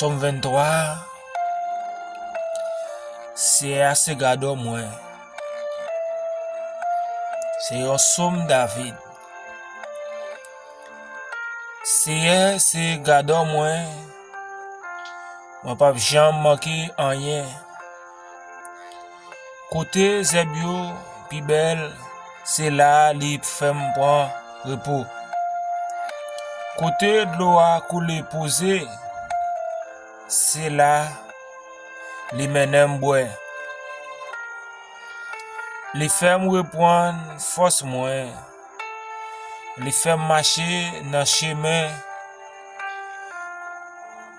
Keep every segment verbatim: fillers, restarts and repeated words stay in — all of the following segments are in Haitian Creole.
Sòm venntwa. Seyè a se gadò mwen. Se yon sòm David. Seyè se gadò mwen, mwen p ap janm manke anyen. Kote zèb yo pi bèl, se la a li fè m pran repo. Kote dlo a koule poze, se la li mennen m bwè. Li fè m reprann fòs mwen. Li fè m mache nan chemen,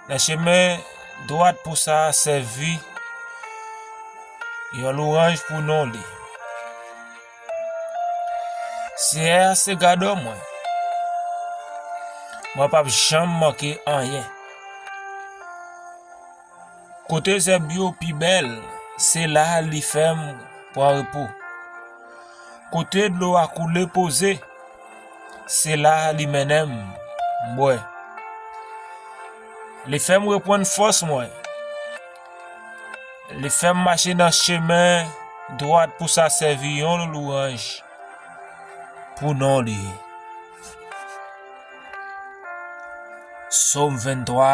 nan chemen dwat pou sa sèvi yon lwanj pou non li. Seyè a se gadò mwen. Mwen p ap janm manke anyen. Kote zèb yo pi bèl, se la li fè m pran repo. Kote dlo a koule poze, se la li mennen m bwè. Li fè m reprann fòs mwen. Li fè m mache nan chemen dwat pou sa sèvi yon lwanj pou non li. Sòm venntwa,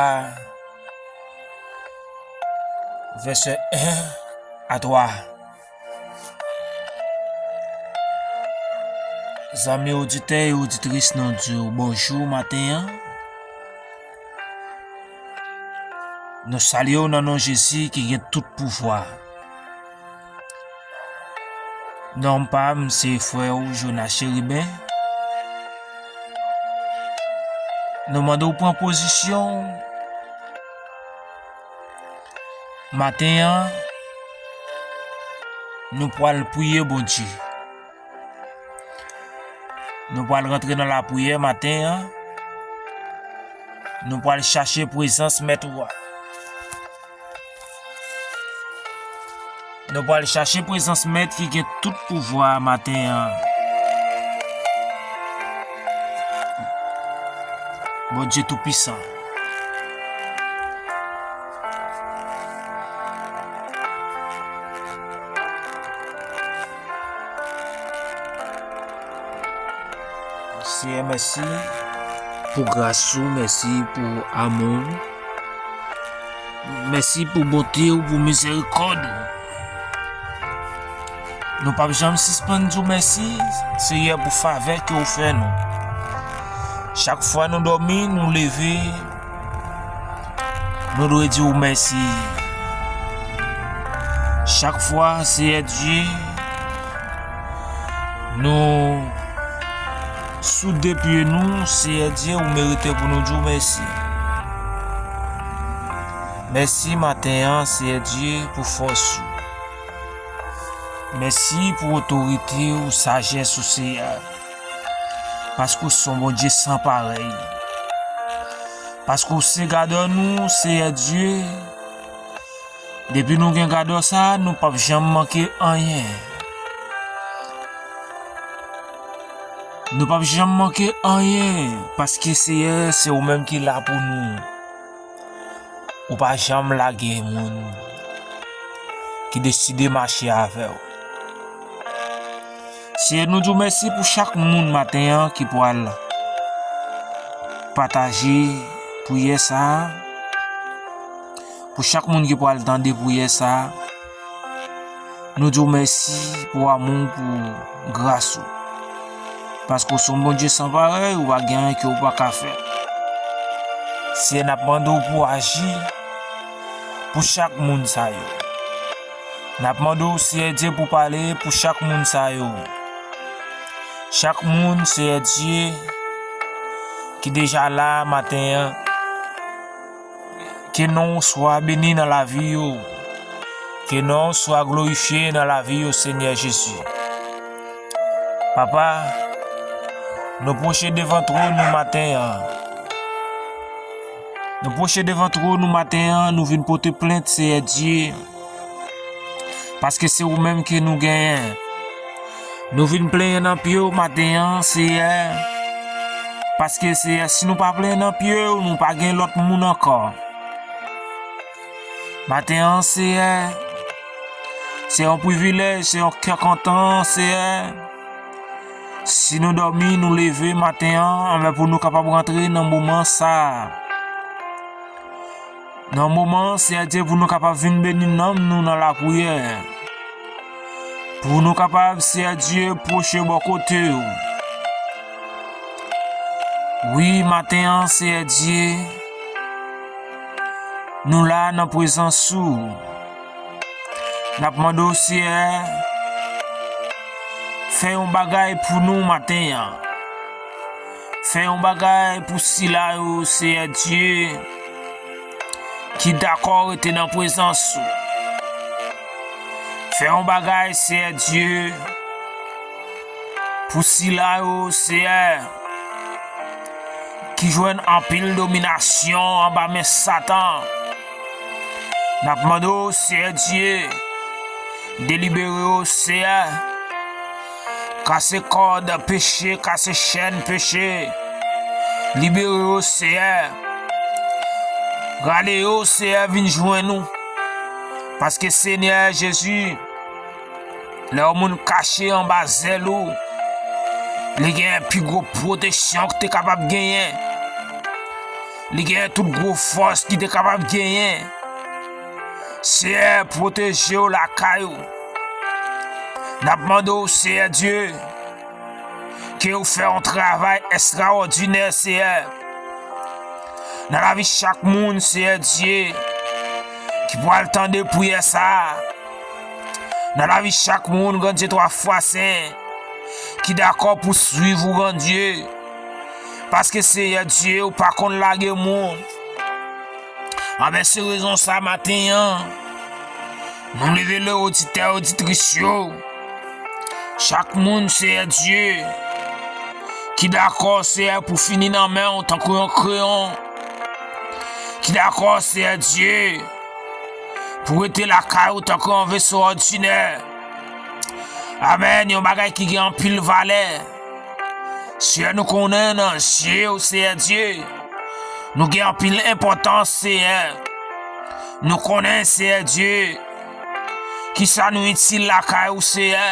vèsè en a twa. Zanmi oditè e oditris, nou di w bonjou maten an. Nou salye w nan non Jezi ki gen tout pouvwa. Non pa m se frè w Jonas Chérubin. Nou mande w pran pozisyon w. Maten an, nou pral priye Bondye. Nou pral rantre nan lapriyè maten an. Nou pral chache prezans Mèt ou a. Nou pral chache prezans Mèt ki gen tout pouvwa a maten an. Bondye Toupisan. Seyè, mèsi pou gras ou, mèsi pou amou w, mèsi pou bonte w, pou mizèrikòd ou. Nou p ap janm sispann di w mèsi, Seyè, pou favè ke w fè nou. Chak fwa nou dòmi, nou leve, nou dwe di w mèsi. Chak fwa, Seyè Dye, nou sou de pye nou, Seyè Dye, ou merite pou nou di w mèsi. Mèsi maten an, Seyè Dye, pou fòs ou. Mèsi pou otorite ou, sajès ou, Seyè. Paske w se yon Bondye san parèy. Paske w se gadò nou, Seyè Dye. Depi nou gen gadò sa, nou p ap janm manke anyen. Nou p ap janm manke anyen, paske Seyè, se ou menm ki la pou nou. Ou pa janm lage moun ki deside mache avè w. Seyè, nou di w mèsi pou chak moun maten an ki pral pataje priyè sa a. Pou chak moun ki pral tande priyè sa a, nou di w mèsi pou amou w, pou gras ou. Paske w se yon Bondye san parèy, ou pa gen anyen ke w pa ka fè. Seyè, n ap mande w pou w aji pou chak moun sa yo. N ap mande w, Seyè Dye, pou w pale pou chak moun sa yo. Chak moun, Seyè Dye, ki deja la maten an, ke non w swa beni nan lavi yo. Ke non w swa glorifye nan lavi yo, Senyè Jezi. Papa, nou pwoche devan twòn ou maten an. Nou pwoche devan twòn ou maten an, nou vin pote plent, Seyè Dye. Paske se ou menm ke nou genyen. Nou vin plenyen nan pye w maten an, Seyè. Paske, Seyè, si nou pa plenyen nan pye w, nou pa gen lòt moun ankò. Maten an, Seyè, se yon privilèj, se yon kè kontan, Seyè. Si nou dòmi, nou leve maten an, anben pou nou kapab rantre nan moman sa a. Nan moman, Seyè Dye, pou nou kapab vin beni nanm nou nan lapriyè. Pou nou kapab, Seyè Dye, pwoche bò kote w. Wi, maten an, Seyè Dye, nou la nan prezans ou. N ap mande w, Seyè, fè yon bagay pou nou maten an. Fè yon bagay pou sila yo, Seyè Dye, ki dakò rete nan prezans ou. Fè yon bagay, Seyè Dye, pou sila yo, Seyè, ki jwenn anpil dominasyon anba men Satan. N ap mande w, Seyè Dye, delibere yo, Seyè. Kase kòd peche, kase chèn peche. Libere yo, Seyè. Rale yo, Seyè, vin jwenn ou. Paske, Senyè Jezi, lè yon moun kache anba zèl ou, li genyen pi gwo pwoteksyon ki te kapab genyen. Li genyen tout gwo fòs ki te kapab genyen. Seyè, pwoteje w lakay ou. N ap mande w, Seyè Dye, ke w fè yon travay estrawòdinè, Seyè, nan lavi chak moun, Seyè Dye, ki pral tande priyè sa a. Nan lavi chak moun, Granndye twa fwa sen, ki dakò pou swiv ou, Granndye. Paske, Seyè Dye, ou pa konn lage moun. Anben, se rezon sa, maten an, nou leve lè oditè, oditris yo. Chak moun, Seyè Dye, ki dakò, Seyè, pou fini nan men w tankou yon kreyon. Ki dakò, Seyè Dye, pou rete lakay ou tankou yon veso òdinè. Amèn, yon bagay ki gen anpil valè. Seyè, nou konnen nan je w, Seyè Dye, nou gen anpil enpòtans, Seyè. Nou konnen, Seyè Dye, kisa nou itil lakay ou, Seyè.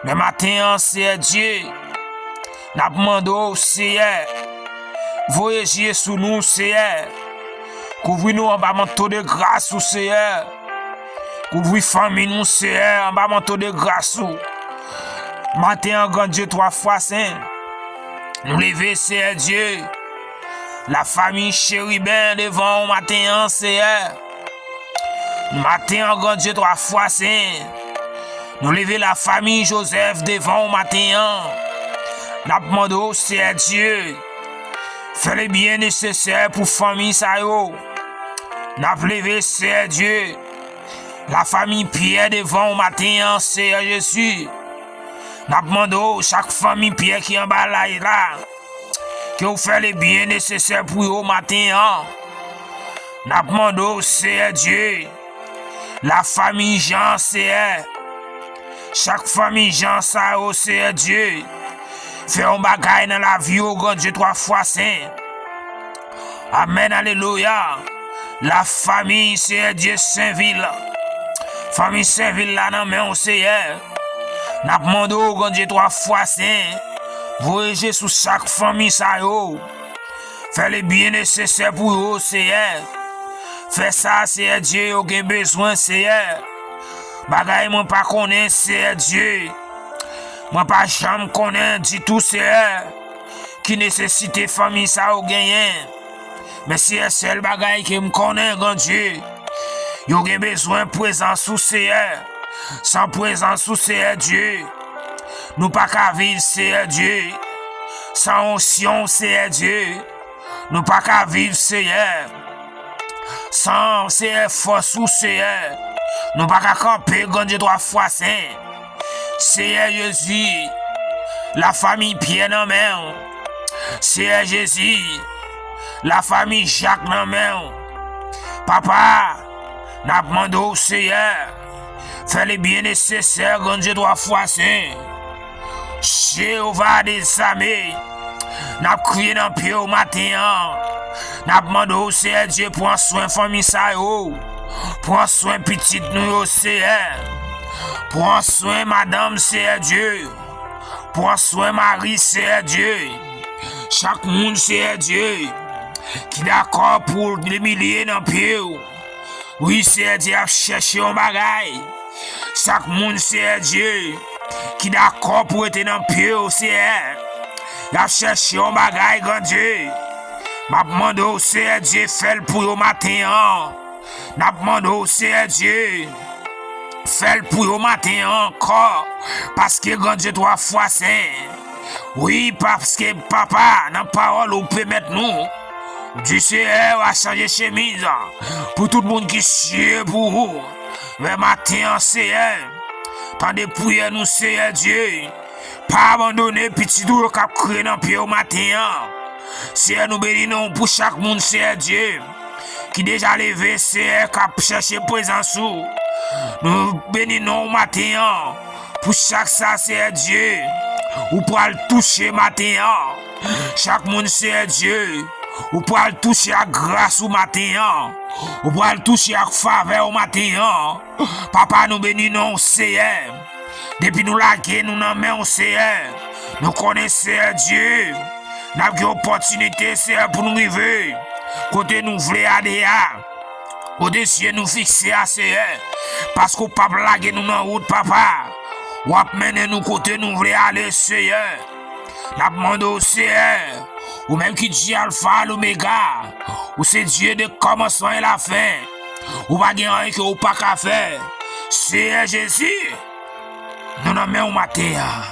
Men maten an, Seyè Dye, n ap mande w, Seyè, voye je sou nou, Seyè. Kouvri nou anba manto de gras ou, Seyè. Kouvri fanmi nou, Seyè, anba manto de gras ou. Maten an, Granndye twa fwa sen, nou leve, Seyè Dye, lafanmi Cheriben devan w maten an, Seyè. Maten an, Granndye twa fwa sen, nou leve lafanmi Jozèf devan w maten an. N ap mande w, Seyè Dye, fè le byen nesesè pou fanmi sa yo. N ap leve, Seyè Dye, lafanmi Pyè devan w maten an, Seyè Jezi. N ap mande w, chak fanmi Pyè ki anba live la, ke w fè le byen nesesè pou yo maten an. N ap mande w, Seyè Dye, lafanmi Jan, Seyè, chak fanmi Jan sa yo, Seyè Dye, fè yon bagay nan lavi yo, Granndye twa fwa sen. Amèn, alelouya. Lafanmi, Seyè Dye, Senvil, fanmi Senvil la nan men w, Seyè. N ap mande w, Granndye twa fwa sen, voye je sou chak fanmi sa yo. Fè le byen nesesè pou yo, Seyè. Fè sa, Seyè Dye, yo gen bezwen, Seyè. Bagay mwen pa konnen, Seyè Dye. Mwen pa janm konnen ditou, Seyè, ki nesesite fanmi sa yo genyen. Men, Seyè, sèl bagay ke m konnen, Granndye, yo gen bezwen prezans ou, Seyè. San prezans ou, Seyè Dye, nou pa ka viv, Seyè Dye. San onsyon w, Seyè Dye, nou pa ka viv, Seyè. San, Seyè, fòs ou, Seyè, nou pa ka kanpe, Granndye twa fwa sen. Seyè Jezi, lafanmi Pyè nan men w. Seyè Jezi, lafanmi Jak nan men w. Papa, n ap mande w, Seyè, fè le byen nesesè, Granndye twa fwa sen. Jewova dezame, n ap kriye nan pye w maten an. N ap mande w, Seyè Dye, pran swen fanmi sa yo. Pran swen pitit nou yo, Seyè. Pran swen madanm, Seyè Dye. Pran swen mari, Seyè Dye. Chak moun, Seyè Dye, ki dakò pou l imilye nan pye w. Wi, Seyè Dye, ap chèche yon bagay. Chak moun, Seyè Dye, ki dakò pou rete nan pye w, Seyè, y ap chèche yon bagay, Gran Dye. M ap mande w, Seyè Dye, fè l pou yo maten an. N ap mande w, Seyè Dye, fè l pou yo maten an ankò, paske, Gran Dye, twa fwa sen. Wi, paske, Papa, nan pawòl ou pèmèt nou, di, Seyè, w a chanje chemiz pou tout moun ki sye pou ou. Lè maten an, Seyè, tande priyè nou, Seyè Dye. Pa abandone pitit ou yo k ap kriye nan pye w maten an. Seyè, nou beni non w pou chak moun, Seyè Dye, ki deja leve, Seyè, k ap chèche prezans ou. Nou beni non w maten an pou chak sa, Seyè Dye, ou pral touche maten an. Chak moun, Seyè Dye, ou pral touche ak gras ou maten an. Ou pral touche ak favè w maten an. Papa, nou beni non w, Seyè. Depi nou lage nou nan men w, Seyè, nou konnen, Seyè Dye, n ap gen opòtinite, Seyè, pou nou rive kote nou vle ale a, kote zye nou fikse a, Seyè, paske w p ap lage nou nan wout, Papa. W ap mennen nou kote nou vle ale, Seyè. N ap mande w, Seyè, ou menm ki di Alfa, Lomega, ou se Dye de kòmansman e lafen. Ou pa gen anyen ke ou pa ka fè. Seyè Jezi, nou nan men w maten an.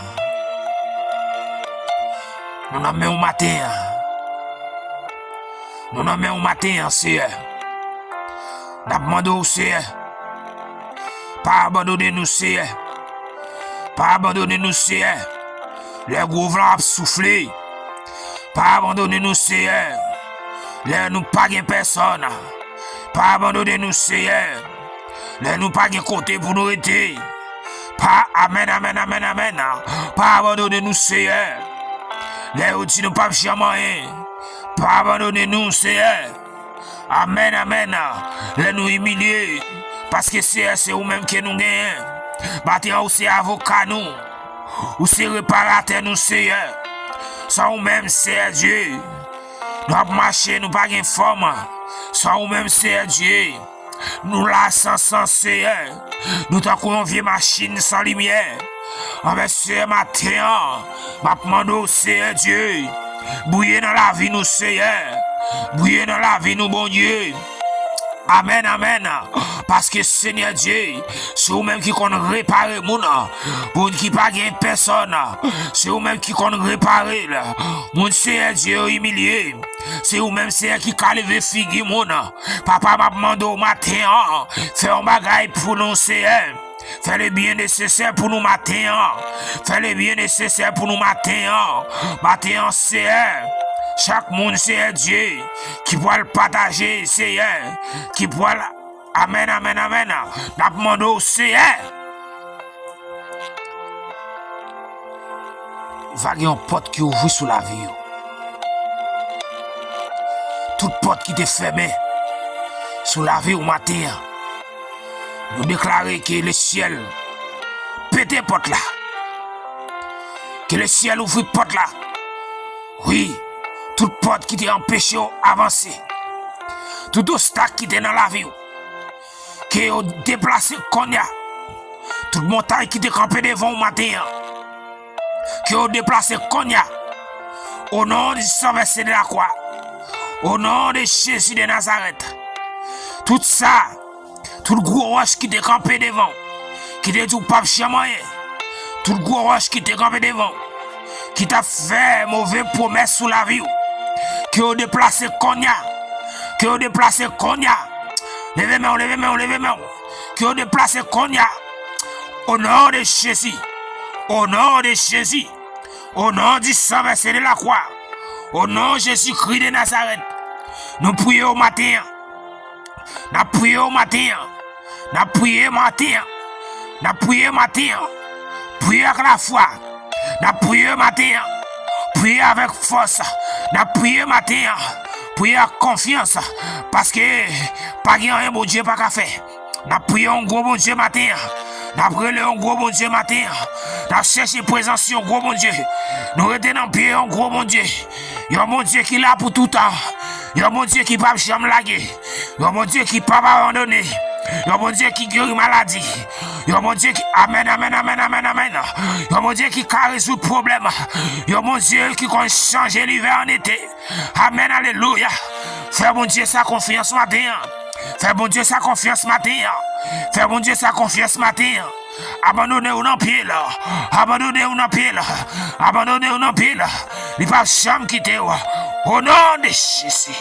Nou nan men w maten an. Nou nan men w maten an, Seyè. N ap mande w, Seyè, pa abandone nou, Seyè. Pa abandone nou, Seyè. Lè gwo van ap soufle, pa abandone nou, Seyè. Lè nou pa gen pèsòn, pa abandone nou, Seyè. Lè nou pa gen kote pou nou rete, pa, amèn, amèn, amèn, amèn, pa abandone nou, Seyè. Lè yo di nou p ap janm anyen, pa abandone nou, Seyè. Amèn, amèn. Lè nou imilye, paske, Seyè, se ou menm ke nou genyen. Maten an, ou se avoka nou. Ou se reparatè nou, Seyè. San ou menm, Seyè Dye, nou ap mache, nou pa gen fòm. San ou menm, Seyè Dye, nou la san sans, Seyè. Nou tankou yon vye machin san limyè. Anben, Seyè, maten an, m ap mande w, Seyè Dye, briye nan lavi nou, Seyè. Briye nan lavi nou, Bondye. Amèn, amèn. Paske, Senyè Dye, se ou menm ki konn repare moun, moun ki pa gen pèsòn. Se ou menm ki konn repare l. Moun, Senyè Dye, yo imilye. Se ou menm, Senyè, ki ka leve figi moun. Papa, m ap mande w maten an, fè yon bagay pou nou, Senyè. Fè le byen nesesè pou nou maten an. Fè le byen nesesè pou nou maten an. Maten an, Senyè, chak moun, Senyè Dye, ki pral pataje, Senyè, ki pral, amèn, amèn, amèn, n ap mande w, Senyè, va gen yon pòt ki ouvri sou lavi yo. Tout pòt ki te fèmen sou lavi w maten an, nou deklare ke lesyèl pete pòt la. Ke lesyèl ouvri pòt la. Wi, tout pòt ki te anpeche w avanse, tout ostak ki te nan lavi w, ke yo deplase kounye a. Tout montay ki te kanpe devan w maten an, ke yo deplase kounye a. O non di san vèse de lakwa. O non de Jezi de Nazarèt. Tout sa, tout gwo wòch ki te kanpe devan w, ki te di w p ap janm anyen. Tout gwo wòch ki te kanpe devan w, ki t ap fè move pwomès sou lavi w, ke yo deplase kounye a. Ke yo deplase kounye a. Leve men w, leve men w, leve men w. Ke yo deplase kounye a. O non de Jezi. O non de Jezi. O non di san vèse de lakwa. O non Jezikri de Nazarèt. Nou priye w maten an. N ap priye w maten an. N ap priye maten an. N ap priye maten an. Priye ak lafwa. N ap priye maten an. Priye avèk fòs. N ap priye maten an. Priye ak konfyans, paske pa gen anyen Bondye pa ka fè. N ap priye yon gwo Bondye maten an. N ap rele yon gwo Bondye maten an. N ap chèche prezans yon gwo Bondye. Nou rete nan pye yon gwo Bondye. Yon Bondye ki la pou toutan. Yon Bondye ki p ap janm lage. Yon Bondye ki p ap abandone. Yon Bondye ki geri maladi. Yon Bondye ki, amèn, amèn, amèn, amèn, amèn. Yon Bondye ki ka rezoud pwoblèm. Yon Bondye ki konn chanje livè an ete. Amèn, alelouya. Fè Bondye sa konfyans maten an. Fè Bondye sa konfyans maten an. Fè Bondye sa konfyans maten an. Abandone w nan pye l. Abandone w nan pye l. Abandone w nan pye l. Li p ap janm kite w. O non de Jezi.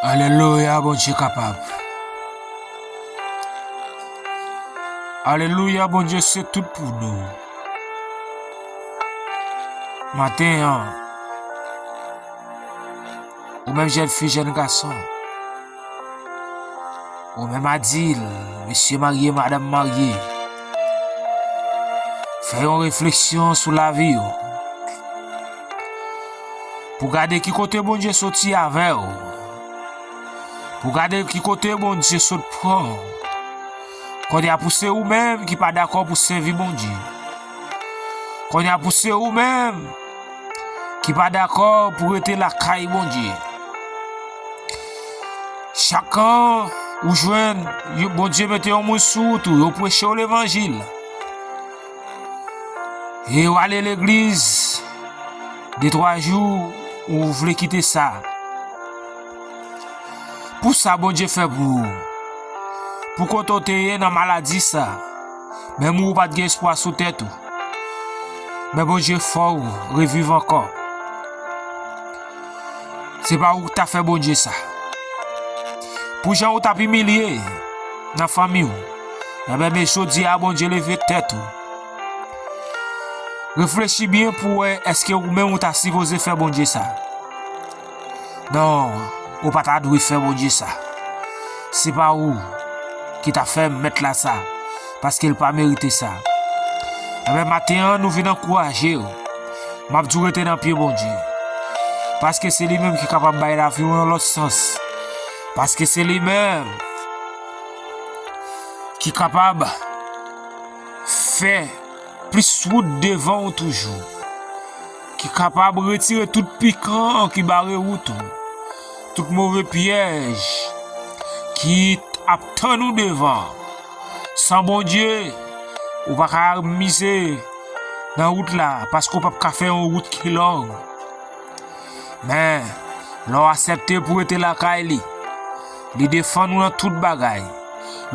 Alelouya, Bondye kapab. Alelouya, Bondye se tout pou nou. Maten an, ou menm jèn fi, jèn gason, ou menm adil, mesye marye, madanm marye, fè yon refleksyon sou lavi w. Pou gade ki kote Bondye soti avè w. Pou gade ki kote Bondye sot pran w. Kounye a pou se ou menm ki pa dakò pou sèvi Bondye. Kounye a pou se ou menm ki pa dakò pou rete lakay Bondye. Chak kan ou jwenn yo, Bondye mete yon moun sou wout ou, yo preche w levanjil. E w ale legliz, de twa jou, ou vle kite sa. Pou sa Bondye fè pou ou. Pou kote w te ye nan maladi sa. Menm ou pa t gen espwa sou tèt ou. Men Bondye fè w reviv ankò. Se pa ou ki ta fè Bondye sa. Pou jan ou t ap imilye nan fanmi w. Enben, men jodi a Bondye leve tèt ou. Reflechi byen pou w wè èske ou menm ou ta sipoze fè Bondye sa. Non, ou pa ta dwe fè Bondye sa. Se pa ou ki ta fè mèt la sa, paske l pa merite sa. Enben, maten an, nou vin ankouraje w. M ap di w rete nan pye Bondye. Paske se li menm ki kapab bay lavi w yon lòt sans. Paske se li menm ki kapab fè plis wout devan w toujou, ki kapab retire tout pikan ki bare wout ou, tout move pyèj ki ap tann ou devan. San Bondye, ou pa ka mize nan wout la, paske w p ap ka fè yon wout ki long. Men, lè w aksepte pou rete lakay li, li defann ou nan tout bagay.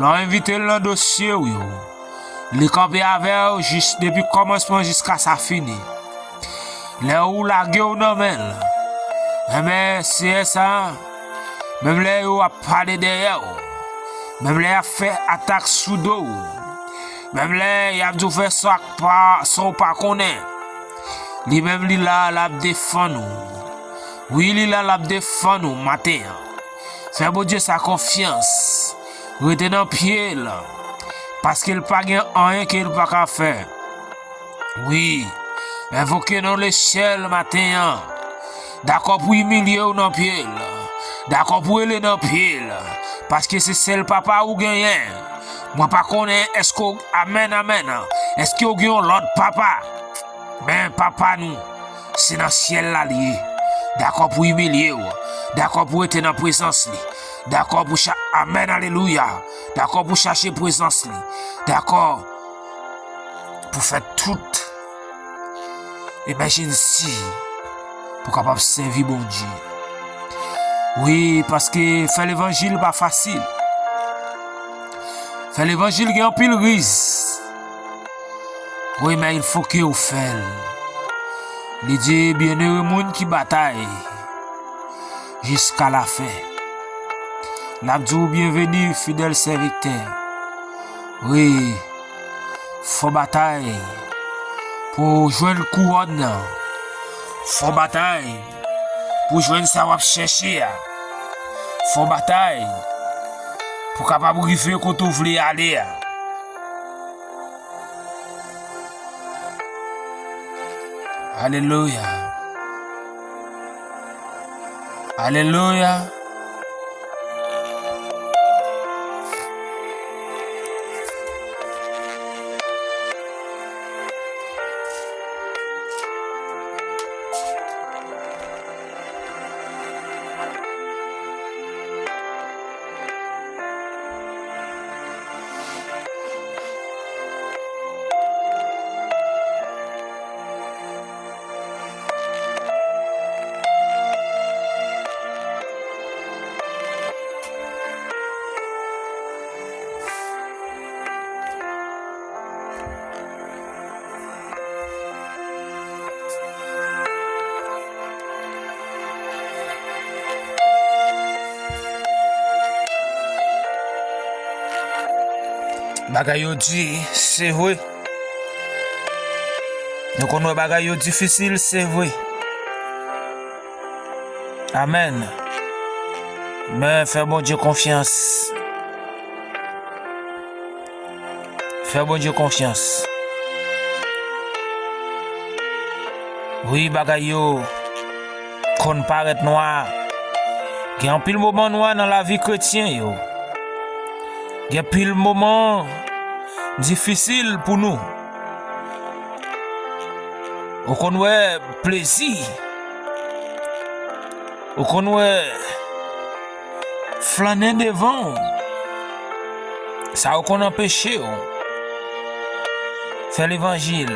Lè w envite l nan dosye w yo, li kanpe avè w jis depi kòmansman jiska sa fini. Lè ou lage w nan men l, enben, Seyè sa, menm lè yo ap pale dèyè w, menm lè y ap fè atak sou do w, menm lè y ap di w fè sa k pa, sa w pa konnen, li menm li la, l ap defann ou. Wi, li la, l ap defann ou maten an. Fè Bondye sa konfyans. Rete nan pye l, paske l pa gen anyen ke l pa ka fè. Wi, envoke non l maten an. Dakò pou imilye w nan pye l. Dakò pou rele nan pye l. Paske se sèl papa ou genyen. Mwen pa konnen èske w, amèn, amèn. Èske w gen yon lòt papa? Men papa nou, se nan syèl la l ye. Dakò pou imilye w. Dakò pou rete nan prezans li. Dakò pou cha-, amèn, alelouya. Dakò pou chache prezans li. Dakò pou fè tout emergency pou kapab sèvi Bondye. Wi, paske fè levanjil pa fasil. Fè levanjil gen anpil risk. Wi, men il fo ke ou fè l. Li di, "Byennere moun ki batay jiska lafen." N ap di w byenveni, fidèl sèvitè. Wi, fò batay pou w jwenn kouwòn nan. Fò batay pou w jwenn sa w ap chèche a. Fò batay pou w kapab rive kote w vle ale a. Alelouya. Alelouya. Bagay yo di, se vre. Nou konn wè bagay yo difisil, se vre. Amèn. Men fè Bondye konfyans. Fè Bondye konfyans. Wi, bagay yo konn parèt nwa. Gen anpil moman nwa nan lavi kretyen yo. Gen anpil moman difisil pou nou. Ou konn wè plezi. Ou konn wè flannen devan w. Sa yo konn anpeche w fè levanjil.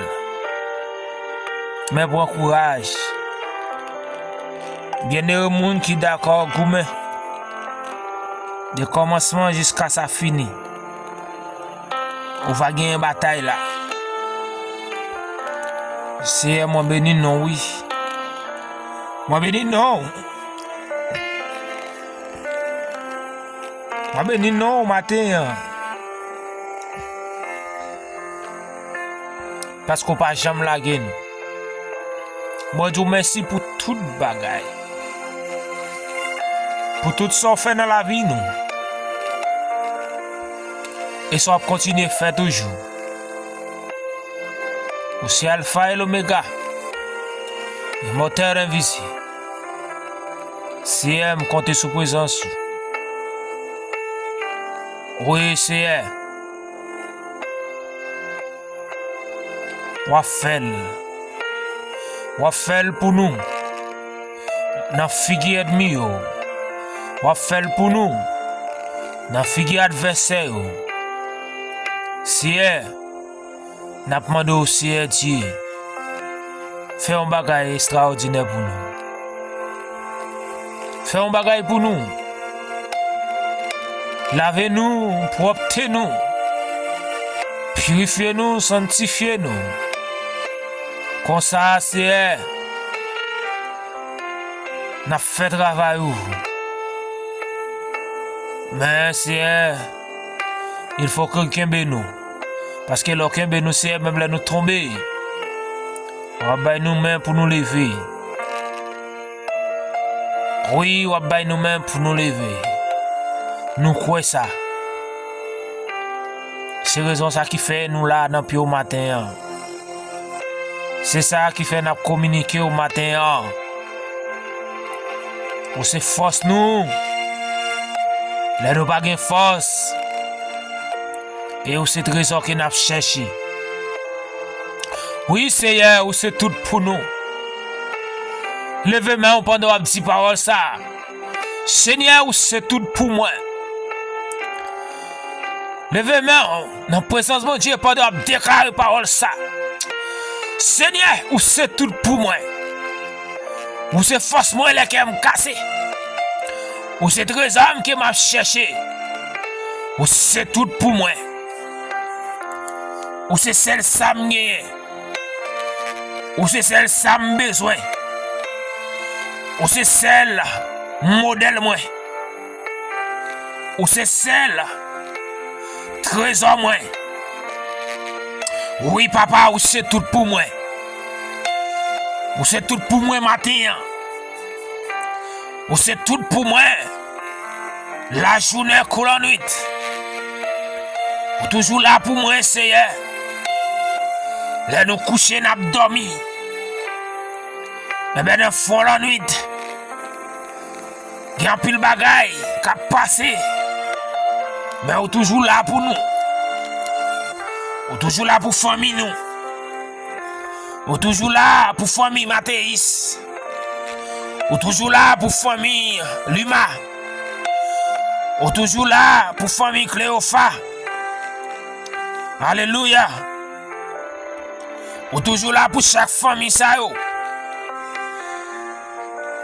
Men pran kouraj. Byennere moun ki dakò goumen de kòmansman jiska sa fini. Ou va genyen batay la. Seyè, mwen beni non w, wi. Mwen beni non w. Mwen beni non w maten an. Paske w pa janm lage n. Mwen di w mèsi pou tout bagay. Pou tout sa w fè nan lavi nou. E sa w ap kontinye fè toujou. Ou se Alfa e Lomega, Imòtèl, envizib. Seyè, m konte sou prezans ou. Wi, Seyè. W ap fè l. W ap fè l pou nou. Nan figi ènmi yo. W ap fè l pou nou. Nan figi advèsè yo. Seyè, n ap mande w, Seyè Dye, fè yon bagay estrawòdinè pou nou. Fè yon bagay pou nou. Lave nou, pwòpte nou. Pirifye nou, sanntifye nou. Konsa, Seyè, n ap fè travay ou. Men, Seyè, il fo ke w kenbe nou. Paske lè w kenbe nou, Seyè, menm lè nou tonbe, w ap bay nou men pou nou leve. Wi, w ap bay nou men pou nou leve. Nou kwè sa. Se rezon sa ki fè nou la nan pye w maten an. Se sa ki fè n ap kominike w maten an. Ou se fòs nou. Lè nou pa gen fòs, e ou se trezò ke n ap chèche. Wi, Seyè, ou se tout pou nou. Leve men w pandan w ap di pawòl sa a. Senyè, ou se tout pou mwen. Leve men w nan prezans Bondye pandan w ap deklare pawòl sa. Senyè, ou se tout pou mwen. Ou se fòs mwen lè kè m kase. Ou se trezò m ke m ap chèche. Ou se tout pou mwen. Ou se sèl sa m genyen. Ou se sèl sa m bezwen. Ou se sèl modèl mwen. Ou se sèl trezò mwen. Wi, Papa, ou se tout pou mwen. Ou se tout pou mwen maten an. Ou se tout pou mwen. Lajounen kou lannwit. Ou toujou la pou mwen, Seyè. Lè nou kouche, n ap dòmi. Enben, nan fon lannwit, gen anpil bagay k ap pase. Men ou toujou la pou nou. Ou toujou la pou fanmi nou. Ou toujou la pou fanmi Mateyis. Ou toujou la pou fanmi Lima. Ou toujou la pou fanmi Kleyofa. Alelouya. Ou toujou la pou chak fanmi sa yo.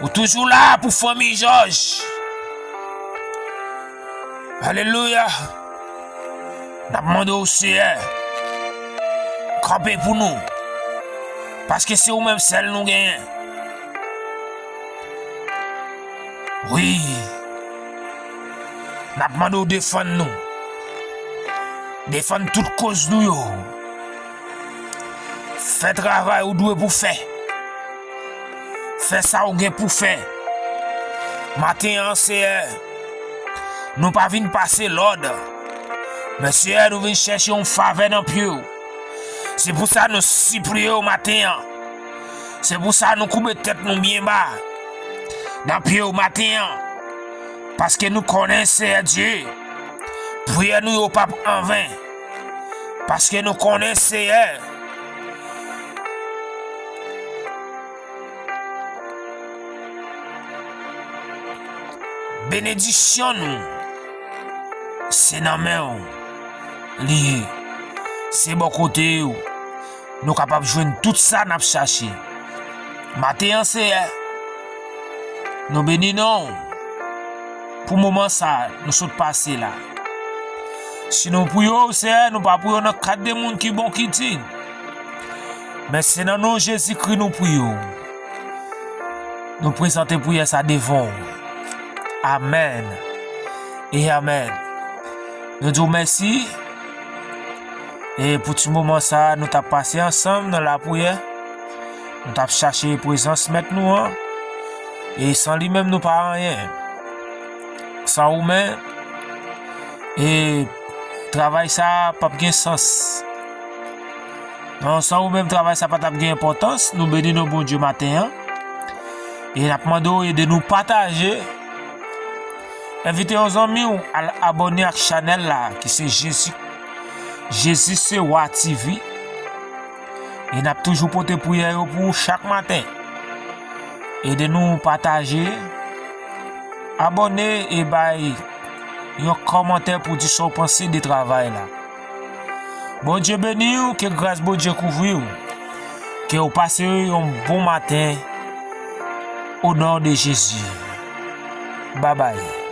Ou toujou la pou fanmi Jòj. Alelouya. N ap mande w, Seyè, kanpe pou nou. Paske se ou menm sèl nou genyen. Wi. N ap mande w defann nou. Defann tout koz nou yo. Fè travay ou dwe pou fè. Fè sa ou gen pou fè. Maten an, Seyè, nou pa vin pase lòd. Men, Seyè, nou vin chèche yon favè nan pye w. Se pou sa nou sipliye w maten an. Se pou sa nou koube tèt nou byen ba nan pye w maten an. Paske nou konnen, Seyè Dye, priyè nou yo p ap anven. Paske nou konnen, Seyè, benedisyon nou, se nan men w li ye. Se bò kote w nou kapab jwenn tout sa n ap chache. Maten an, Seyè, nou beni non w pou moman sa a nou sot pase la. Si nou priye w, Seyè, nou pa priye w nan kad de moun ki bon ki diy. Men se nan non Jezikri nou priye w. Nou prezante priyè sa devan w. Amèn e amèn. Nou di w mèsi. E pou ti moman sa a, nou t ap pase ansanm nan lapriyè. Nou t ap chache prezans Mèt nou an. E san li menm, nou pa anyen. San ou menm, e travay sa a p ap gen sans. Non, san ou menm, travay sa pa t ap gen enpòtans. Nou beni non Bondye maten an. E n ap mande w ede nou pataje. Envite yon zanmi w al abòne ak chanèl la, ki se Jezi, Jezi se Wa T V. E n ap toujou pote priyè yo pou ou chak maten. Ede nou pataje, abòne e bay yon kòmantè pou di sa w panse de travay la. Bondye beni w, ke gras Bondye kouvri w. Ke w pase yon bon maten, o non de Jezi. Babay.